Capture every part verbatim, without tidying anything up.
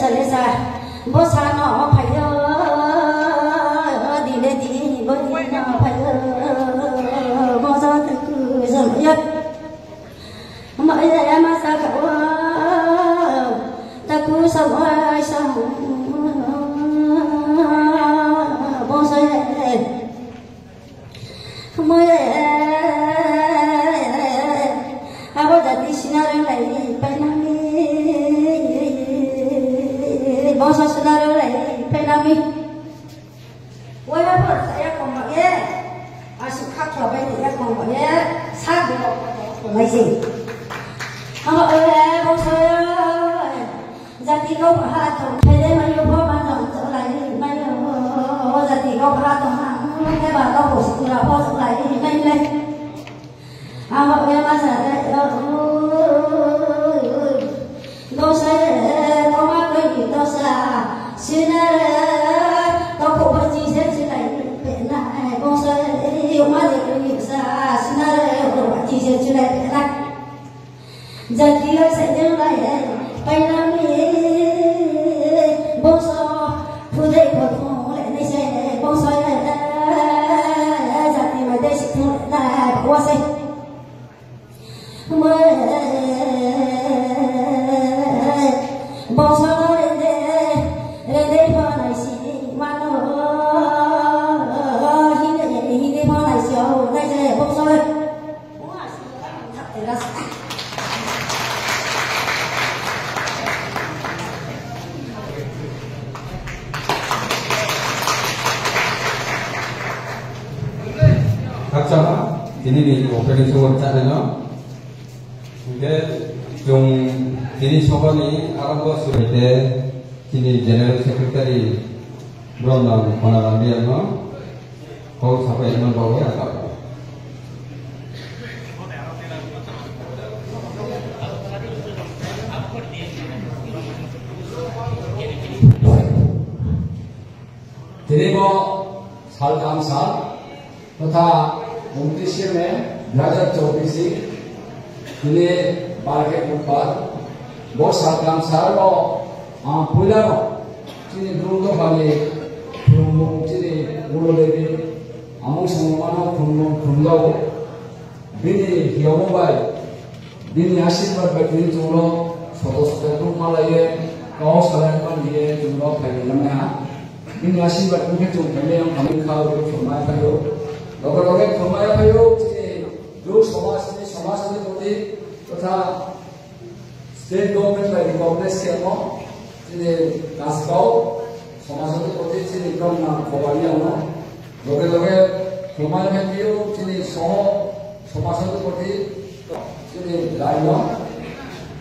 Sa le sa, bo sa no phai yo, di le di, bo di no phai yo, bo sa tu ku sa yo. Ma ye ma sa ka wo, ta ku sa wa sa, bo sa ye. Mo ye, abo jati sinare lai painami, bongso sinare lai painami. Waiha pho sa ya kong ba ye, asuh khathua bai ni ya kong ba ye, sa bo lai se. Abo ye, bongso ye. Jati kau baha tong, phailai mai yo, pho ma jong jolai mai yo. Jati kau baha tong ha, khe ba kau bo sukura pho jolai mai le. Abo ye ma sa ye, o, bongso ye, kau ma koi ni to sa, sinare, kau kho ba chi se chilai pe na, bongso ye, yo ma je koi ni sa, sinare, kau ba chi se chilai pe na. Jati lai se jeng lai, painami, bongso, khudei kho thung le nai se, bongso, jati mai dei si thung le nai, wa se. Bongso rede, rede pho nai si, mano, hinde, hinde pho nai si, o, nai se, bongso. Khakchangma, tini ni opening sobo chánai no. Hingkhe chung tini sobo ni arambo surai khe chini General Secretary Bromnang Khonarang Reang no. Kau sapai no baoh ye aka. Tini bo saltham sal, totha untris May dui hazar chobbish, tini bar khe Budbar, bo saltham sal wo ang puila no chini Bru dopha ni khulumung chini Gurudevi, amung songmano khulumung khulumlao. Bini hiyamo bai, bini asirbad bai tini chung no soto soto brouh malai ye, kau salai mani ye chung no phai ri lamai ha. Bini asirbad ong khe chung phai mai ya, phai mai kha, oro khulumai phai ou. Loge loge khulumai phai ou, chini Bru somaj ni, somaj ni proti totha state government bai recognize khemo, chini Kaskau somaj ni proti chini Bromnang Khobani ang no. Loge loge khulumai phai ou, chini soho somaj ni proti chini Rai no.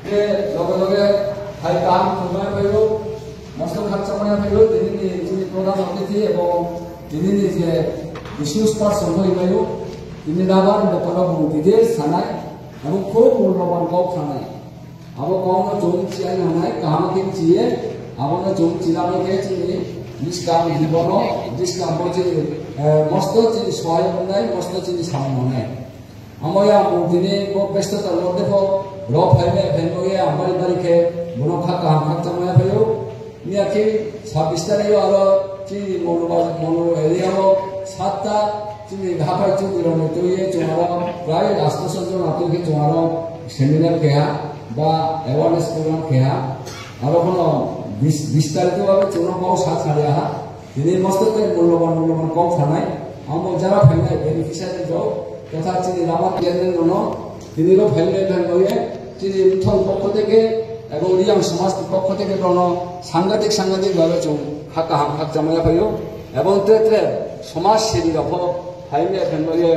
Khe loge loge hai kaham khulumai phai ou, mosto khakchangmai phai ou, tini ni chini prodhan atithi ebong tini ni je resource person bai phai ou, tini nabar bepar wo bung details sanai, abo khub mulloban kau sanai. Abo kau no chung chi ai nanai, kaham khe chi ye, abo no chung chi lamai khe chini buskang ni bo no, buskang bo chini, eh, mosto chini sohai ong nai, mosto chini samung ong nai. Amo ya bung tini bo besto ta lorde pho, ro phai mai phai bo ye, ang bari bari khe, bono kha kaham khakchangmai phai ou. Miya khe sabis tarik yo aro chini Monu ba-, Monu area wo satta chini haphai chudri rao ni tui ye chung aro prai asto son jon tui khe chung aro seminar khe ha ba awareness program khe ha. Aro bono bis, bis tarik wo aro chung no kau sa khaliya ha. Tini mosto khe mulloban mulloban kau sanai. Amo jara phainai beneficiary rao, totha chini lama chairman rao no, tini ro phainai phainai ye, chini mthong pokho theke, ebong Reang somaj ni pokho theke rao no sangadik sangadik bhabe chung kha kaham khakchangmai phai ou. Ebong tre tre somaj sebi rao pho phainai phainai ye,